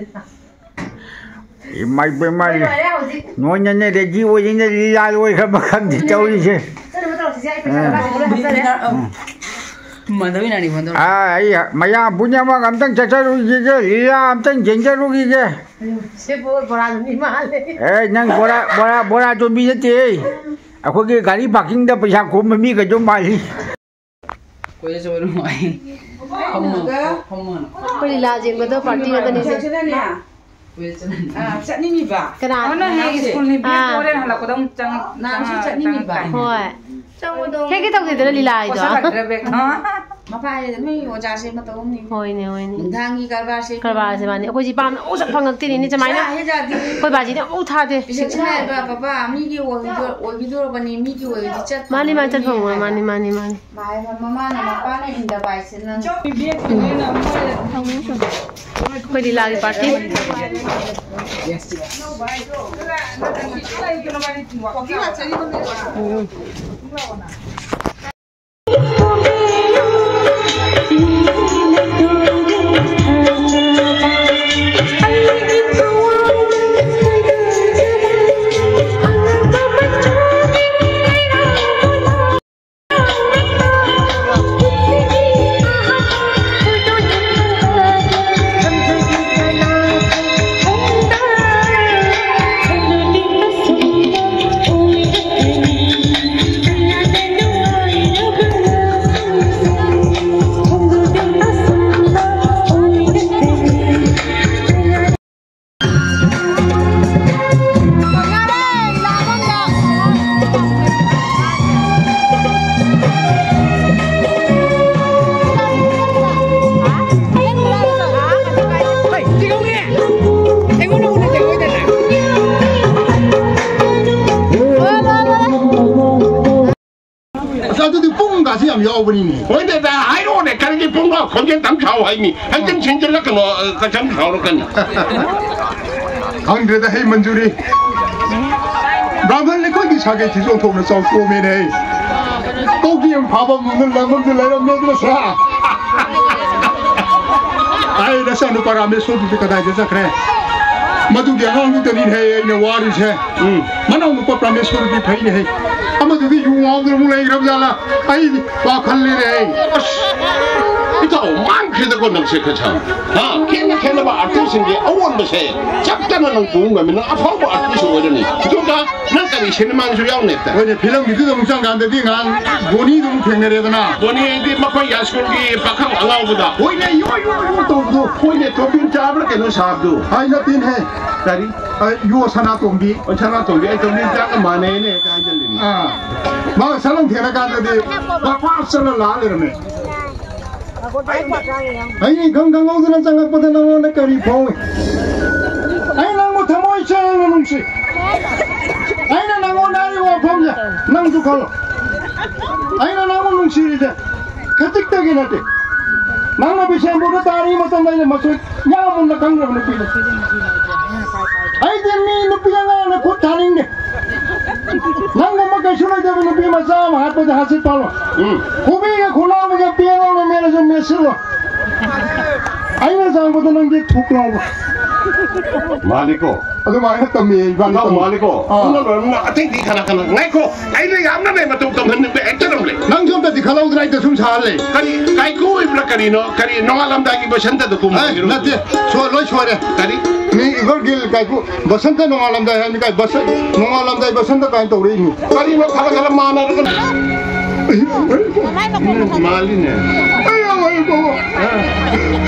ꯏꯃꯥꯏ ꯄꯦꯝꯃ, ꯂꯣꯏꯔꯦ ꯍꯧꯖꯤꯛ꯫ ꯅꯣꯏꯅꯅꯦ ꯔꯦꯗꯤ ꯑꯣꯏꯗꯅ ꯂꯤꯂꯥ ꯂꯣꯏꯈ꯭ꯔꯕ ꯈꯪꯗꯦ ꯇꯧꯔꯤꯁꯦ꯫ ꯆꯠꯅꯕ ꯇꯧꯔꯁꯤꯁꯦ, ꯑꯩ ꯄꯩꯁꯥ ꯎꯝ꯫ ꯀꯥꯁꯦ ꯂꯣꯏ ꯍꯥꯞꯆꯔꯦ꯫ ꯎꯝ꯫ ꯃꯥꯙꯕꯤ ꯅꯥꯅꯤ ꯐꯣꯟ ꯇꯧꯔꯛꯑꯦ꯫ ꯑꯥ, ꯑꯩ ꯃꯌꯥꯝ ꯄꯨꯝꯅꯃꯛ ꯑꯝꯇꯪ ꯆꯠꯆꯔꯨꯈꯤꯒꯦ, ꯂꯤꯂꯥ ꯑꯝꯇꯪ ꯆꯦꯟꯖꯔꯨꯈꯤꯒꯦ꯫ ꯁꯤ ꯕꯣ-, ꯕꯣꯔꯥꯗꯨꯅꯤ ꯃꯥꯜꯂꯦ꯫ ꯑꯦ, ꯅꯪ ꯕꯣꯔꯥ, ꯕꯣꯔꯥ, ꯕꯣꯔꯥ ꯆꯣꯟꯕꯤ ꯅꯠꯇꯦ꯫ ꯑꯩꯈꯣꯏꯒꯤ ꯒꯥꯔꯤ ꯄꯥꯔꯀꯤꯡꯗ ꯄꯩꯁꯥ ꯈꯣꯝꯕ ꯃꯤꯒꯩꯗꯣ ꯃꯥꯜꯂꯤ꯫ ꯀꯣꯏꯆꯠ ꯆꯠꯄ ꯅꯨꯡꯉꯥꯏ꯫ ꯐꯝꯃꯣ, ꯐꯝꯃꯣ꯫ ꯑꯩꯈꯣꯏ ꯂꯤꯂꯥ ꯌꯦꯡꯕꯗꯣ ꯄꯥꯔꯇꯤ ꯉꯥꯛꯇꯅꯤꯁꯦ꯫ ꯀꯣꯏꯆꯠ ꯆꯠꯂꯅꯤ꯫ ꯑꯥ, ꯆꯠꯅꯤꯡꯉꯤꯕ? ꯀꯅꯥ? ꯑꯣ, ꯅꯪ ꯍꯌꯦꯡ ꯁ꯭ꯀꯨꯜ ꯅꯤꯕꯤ ꯑꯥ꯫ ꯍꯣꯔꯦꯟ ꯍꯜꯂꯛꯄꯗ ꯑꯃꯨꯛ ꯆꯪ-, ꯅꯪꯁꯨ ꯆꯪꯉꯛ-, ꯆꯠꯅꯤꯡꯉꯤꯕ? ꯆꯪꯉꯛꯀꯅꯤ꯫ ꯍꯣꯏ꯫ ꯍꯦꯛ ꯍꯦꯛ ꯇꯧꯁꯤꯗꯅ ꯂꯤꯂꯥ ꯍꯥꯏꯗꯣ꯫ ꯄꯣꯠꯁꯜꯂꯛꯇ꯭ꯔꯦ ꯕꯦꯒ꯫ ꯃꯄꯥ ꯍꯥꯏꯔꯦ, ꯅꯣꯏ ꯑꯣꯖꯥꯁꯦ ꯃꯇꯧ ꯑꯃꯅꯤ꯫ ꯍꯣꯏꯅꯦ, ꯍꯣꯏꯅꯦ꯫ ꯅꯨꯡꯗꯥꯡꯒꯤ ꯀꯔꯕꯥꯔꯁꯦ꯫ ꯀꯔꯕꯥꯔꯁꯦ ꯃꯥꯅꯤ꯫ ꯑꯩꯈꯣꯏꯁꯤ ꯄꯥꯝꯅ ꯑꯃꯨꯛ ꯆꯠ ꯐꯪꯉꯛꯇꯦꯅꯦ ꯁꯨꯃꯥꯏꯅ꯫ ꯌꯥꯗꯦ, ꯌꯥꯗꯦ꯫ ꯑꯩꯈꯣꯏ ꯕꯥꯁꯤꯗꯤ ꯑꯃꯨꯛ ꯊꯥꯗꯦ꯫ ꯄꯤꯁꯛꯁꯤꯅ ꯍꯥꯏꯕ, "ꯄꯄꯥ, ꯃꯤꯒꯤ ꯑꯣꯏꯒꯤꯗꯣ-, ꯑꯣꯏꯒꯤꯗꯣꯔꯕꯅꯤ, ꯃꯤꯒꯤ ꯑꯣꯏꯒꯤꯗꯤ ꯆꯠ ꯃꯥꯅꯤ, ꯃꯥꯅꯤ, ꯆꯠ ꯐꯪꯉꯣꯏ꯫ ꯐꯪꯉꯣꯏ, ꯍꯥꯏꯕ꯫ ꯃꯥꯅꯤ, ꯃꯥꯅꯤ, ꯃꯥꯅꯤ꯫ ꯃꯥ ꯍꯥꯏꯕ, ꯃꯃꯥꯅ ꯃꯄꯥꯅ ꯏꯟꯗꯕ ꯍꯥꯏꯁꯦ ꯅꯪ꯫ ꯑꯩꯈꯣꯏ ꯂꯤꯂꯥꯒꯤ ꯄꯥꯔꯇꯤ꯫ ꯎꯝ꯫ ꯇꯧꯕꯅꯤꯅꯦ꯫ ꯍꯣꯏꯅꯦ, ꯗꯥ, ꯍꯥꯏꯔꯛꯑꯣꯅꯦ, ꯀꯔꯤꯒꯤ ꯄꯨꯡꯐꯥ ꯈꯣꯟꯖꯦꯜ ꯇꯝ ꯁꯥꯎ ꯍꯥꯏꯅꯤ? ꯍꯦꯛꯇ ꯁꯤꯟꯖꯤꯜꯂꯛꯀꯅꯣ, ꯑ, ꯀꯩꯁꯨꯝ ꯁꯥꯎꯔꯛꯀꯅꯨ꯫ ꯈꯪꯗ꯭ꯔꯦꯗ, ꯍꯩ ꯃꯟꯖꯨꯔꯤ꯫ ꯕ꯭ꯔꯥꯍꯃꯟ ꯑꯩꯈꯣꯏꯒꯤ ꯁꯥꯒꯩꯁꯤꯁꯨ ꯑꯣꯟꯊꯣꯛꯅ ꯆꯥꯎꯊꯣꯛꯑꯝꯃꯦꯅꯦ꯫ ꯀꯧꯒꯤ ꯑꯃ ꯐꯥꯕ ꯑꯃ ꯂꯪꯕꯝꯗ ꯂꯩꯔꯝꯃꯦ ꯑꯗꯨꯅ ꯁꯥ꯫ ꯑꯩ ꯅꯆꯥꯅꯨꯄꯥ ꯔꯥꯃꯦꯁꯣꯔꯗꯨꯗꯤ ꯀꯗꯥꯏꯗ ꯆꯠꯈ꯭ꯔꯦ? ꯃꯗꯨꯒꯤ ꯑꯉꯥꯡꯗꯨꯗꯅꯤꯅꯦ ꯑꯩꯅ ꯋꯥꯔꯤꯁꯦ꯫ ꯎꯝ꯫ ꯃꯅꯥꯎꯅꯨꯄꯥ ꯄ꯭ꯔꯥꯃꯦꯁꯣꯔꯗꯤ ꯐꯩꯅꯦꯍꯦ꯫ ꯑꯃꯗꯨꯗꯤ ꯌꯨ ꯉꯥꯎꯗꯅ ꯑꯃꯨꯛ ꯂꯩꯈ꯭ꯔꯕ ꯖꯥꯠꯂꯥ? ꯑꯩꯗꯤ ꯋꯥꯈꯜ ꯂꯩꯔꯦ ꯑꯩ꯫ ꯑꯁ, ꯏꯇꯥꯎ, ꯃꯥꯡꯈ꯭ꯔꯦꯗꯀꯣ ꯅꯪꯁꯦ ꯈꯖꯥ꯫ ꯍꯥ? ꯈꯦꯠꯅ ꯈꯦꯠꯅꯕ ꯑꯥꯔꯇꯤꯁꯁꯤꯡꯒꯤ ꯑꯑꯣꯟꯕꯁꯦ ꯆꯞ ꯆꯥꯅ ꯅꯪ ꯄꯨꯕ ꯉꯝꯃꯤ꯫ ꯅꯪ ꯑꯐꯥꯎꯕ ꯑꯥꯔꯇꯤꯁ ꯑꯣꯏꯔꯅꯤ꯫ ꯑꯗꯨꯒ ꯅꯪ ꯀꯔꯤ ꯁꯤꯅꯦꯃꯥꯒꯤꯁꯨ ꯌꯥꯎꯅꯦ? ꯍꯣꯏꯅꯦ, ꯐꯤꯂꯝꯒꯤꯗꯨꯗ ꯑꯃꯨꯛ ꯆꯪꯀꯥꯟꯗꯗꯤ ꯉꯍꯥꯟ ꯕꯣꯅꯤꯗꯨ ꯑꯃꯨꯛ ꯊꯦꯡꯅꯔꯦꯗꯅ꯫ ꯕꯣꯅꯤ ꯍꯥꯏꯗꯤ ꯃꯈꯣꯏ ꯌꯥꯏꯁ꯭ꯀꯨꯜꯒꯤ ꯄꯥꯈꯪ ꯑꯉꯥꯎꯕꯗ꯫ ꯍꯣꯏꯅꯦ, ꯌꯣ, ꯌꯣ, ꯌꯣ ꯇꯧꯕꯗꯣ꯫ ꯍꯣꯏꯅꯦ, ꯇꯣꯝꯕꯤꯟ ꯆꯥꯕ꯭ꯔꯥ ꯀꯩꯅꯣ ꯁꯥꯕꯗꯨ? ꯍꯥꯏ, ꯅꯠꯇꯦꯅꯦꯍꯦ꯫ ꯀꯔꯤ? ꯑ, ꯌꯣ ꯁꯅꯥꯇꯣꯝꯕꯤ꯫ ꯑꯣ, ꯁꯅꯥꯇꯣꯝꯕꯤ, ꯑꯩ ꯇꯣꯝꯕꯤꯟ ꯆꯥꯒ ꯃꯥꯟꯅꯩꯅꯦ ꯍꯦꯛꯇ ꯍꯥꯏꯖꯜꯂꯤꯅꯦ꯫ ꯑꯥ꯫ ꯃꯥꯒ ꯁꯠ ꯂꯥꯎ ꯊꯦꯡꯅ ꯀꯥꯟꯗꯗꯤ ꯄꯥꯛ ꯆꯠꯂ ꯂꯥꯛꯑ ꯂꯩꯔꯝꯃꯦ꯫ ꯑꯩ ꯏꯈꯪ ꯈꯪꯍꯧꯗꯅ ꯆꯪꯉꯛꯄꯗ ꯅꯪꯉꯣꯟꯗ ꯀꯔꯤ ꯐꯥꯎꯏ? ꯑꯩ ꯅꯪꯕꯨ ꯊꯃꯣꯏ ꯁꯦꯡꯅ ꯅꯨꯡꯁꯤ꯫ ꯑꯩꯅ ꯅꯪꯉꯣꯟꯗ ꯍꯥꯏꯔꯤꯕ ꯋꯥꯐꯝꯁꯦ ꯅꯪꯁꯨ ꯈꯜꯂꯣ꯫ ꯑꯩꯅ ꯅꯪꯕꯨ ꯅꯨꯡꯁꯤꯔꯤꯁꯦ ꯈꯖꯤꯛꯇꯒꯤ ꯅꯠꯇꯦ꯫ ꯅꯪꯅ ꯕꯤꯁꯦꯝꯄꯨꯔꯗ ꯇꯥꯔꯤ ꯃꯇꯝꯗ ꯑꯩꯅ ꯃꯁꯣꯏ ꯌꯥꯝ ꯃꯨꯟꯅ ꯈꯪꯈ꯭ꯔꯕ ꯅꯨꯄꯤꯅꯤ꯫ ꯑꯩꯗꯤ ꯃꯤ ꯅꯨꯄꯤ ꯑꯉꯥꯡꯅ ꯈꯨꯠ ꯊꯥꯅꯤꯡꯗꯦ꯫ ꯅꯪꯒꯨꯝꯕ ꯀꯩꯁꯨ ꯂꯩꯇꯕ ꯅꯨꯄꯤ ꯃꯆꯥ ꯑꯃ ꯍꯥꯠꯄꯗ ꯍꯥꯁꯤꯠ ꯄꯥꯜꯂꯣ꯫ ꯎꯝ꯫ ꯈꯨꯕꯤꯒ ꯈꯨꯅꯥꯎꯕꯤꯒ ꯄꯦꯟꯅ ꯃꯦꯜꯂꯁꯨ ꯃꯦꯠꯁꯤꯜꯂꯣ꯫ ꯑꯩꯅ ꯆꯥꯡꯕꯗ ꯅꯪꯗꯤ ꯊꯨꯛ ꯂꯥꯎꯕ꯫ ꯃꯥꯜꯂꯤꯀꯣ꯫ ꯑꯗꯨꯃꯥꯏꯅ ꯇꯝꯃꯤ ꯏꯕꯥꯅꯤ ꯏꯇꯥꯎ ꯇꯝꯃꯤ꯫ ꯃꯥꯜꯂꯤꯀꯣ꯫ ꯑꯥ꯫ ꯅꯪꯅ ꯂꯣꯏꯔꯝꯅ ꯑꯇꯩꯗꯤ ꯀꯅꯥ ꯀꯅꯥ? ꯉꯥꯏꯈꯣ, ꯑꯩꯅ ꯌꯥꯝꯅ ꯂꯩ ꯃꯇꯧ ꯇꯝꯍꯟꯅꯤꯡꯕ ꯑꯦꯛꯇꯔ ꯑꯃ ꯂꯩ꯫ ꯅꯪꯁꯨ ꯑꯝꯇꯗꯤ ꯈꯜꯍꯧꯗꯅ ꯑꯩꯗ ꯁꯨꯝ ꯁꯥꯍꯜꯂꯦ꯫ ꯀꯔꯤ, ꯀꯥꯏꯀꯨ ꯑꯣꯏꯕ꯭ꯔꯥ ꯀꯔꯤꯅꯣ? ꯀꯔꯤ, ꯅꯣꯡꯉꯥꯜꯂꯝꯗꯥꯏꯒꯤ ꯕꯁꯟꯇꯗ ꯑꯦ, ꯀꯨꯝꯕꯒꯤꯔꯣ? ꯅꯠꯇꯦ꯫ ꯁꯣ-, ꯂꯣꯏ ꯁꯣꯏꯔꯦ꯫ ꯀꯔꯤ? ꯃꯤ ꯏꯒꯜ ꯒꯤꯜ ꯀꯥꯏꯀꯨ, ꯕꯁꯟꯇ ꯅꯣꯡꯉꯥꯜꯂꯝꯗꯥꯏ ꯍꯥꯏꯕꯅꯤ ꯀꯥꯏ, ꯕꯁꯟ-, ꯅꯣꯡꯉꯥꯜꯂꯝꯗꯥꯏ ꯕꯁꯟꯇ ꯀꯥꯏꯅ ꯇꯧꯔꯛꯏꯅꯤ꯫ ꯀꯔꯤꯅꯣ ꯈꯔ ꯈꯔ ꯃꯥꯟꯅꯔꯒ? ꯃꯥꯜꯂꯤꯅꯦ꯫ ꯑꯩ ꯌꯥꯝ ꯍꯩ ꯕꯥꯕꯥ꯫ ꯑ꯫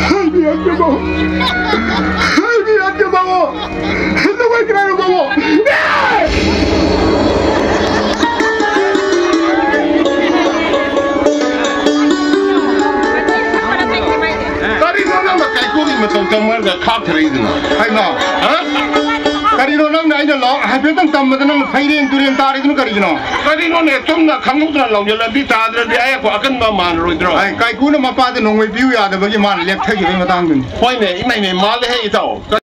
ꯍꯥꯏꯕꯤꯔꯛꯀꯦ ꯕꯥꯕꯥ꯫ ꯍꯥꯏꯕꯤꯔꯛꯀꯦ ꯕꯥꯕꯥ꯫ ꯅꯨꯡꯉꯥꯏꯇ꯭ꯔꯥ ꯕꯥꯕꯥ? ꯀꯔꯤꯅꯣ ꯅꯪꯅ ꯀꯥꯏꯀꯨꯒꯤ ꯃꯇꯧ ꯇꯝꯃꯒ ꯈꯥꯛꯊꯔꯛꯏꯗꯨꯅ? ꯍꯩꯃꯥ! ꯍꯥ? ꯀꯔꯤꯅꯣ ꯅꯪꯅ ꯑꯩꯅ ꯂꯥꯎ ꯍꯥꯏꯐꯦꯠꯇꯪ ꯇꯝꯕꯗ ꯅꯪꯅ ꯐꯩꯔꯦꯡ ꯇꯨꯔꯦꯡ ꯇꯥꯔꯤꯗꯨꯅ ꯀꯔꯤꯒꯤꯅꯣ? ꯀꯔꯤꯅꯣꯅꯦ, ꯆꯨꯝꯅ ꯈꯪꯗꯣꯛꯇꯅ ꯂꯥꯎꯖꯜꯂꯗꯤ ꯇꯥꯗ꯭ꯔꯗꯤ ꯑꯩ ꯑꯀꯟꯕ ꯃꯥꯟꯅꯔꯣꯏꯗ꯭ꯔꯣ? ꯑꯩ ꯀꯥꯏꯀꯨꯅ ꯃꯄꯥꯗ ꯅꯣꯡꯃꯩ ꯄꯤꯌꯨ ꯌꯥꯗꯕꯒꯤ ꯃꯥꯅ ꯂꯦꯞꯊꯈꯤꯕꯒꯤ ꯃꯇꯥꯡꯗꯨꯅꯤ꯫ ꯍꯣꯏꯅꯦ, ꯏꯃꯩ ꯃꯩ ꯃꯥꯜꯂꯦꯍꯦ ꯏꯇꯥꯎ꯫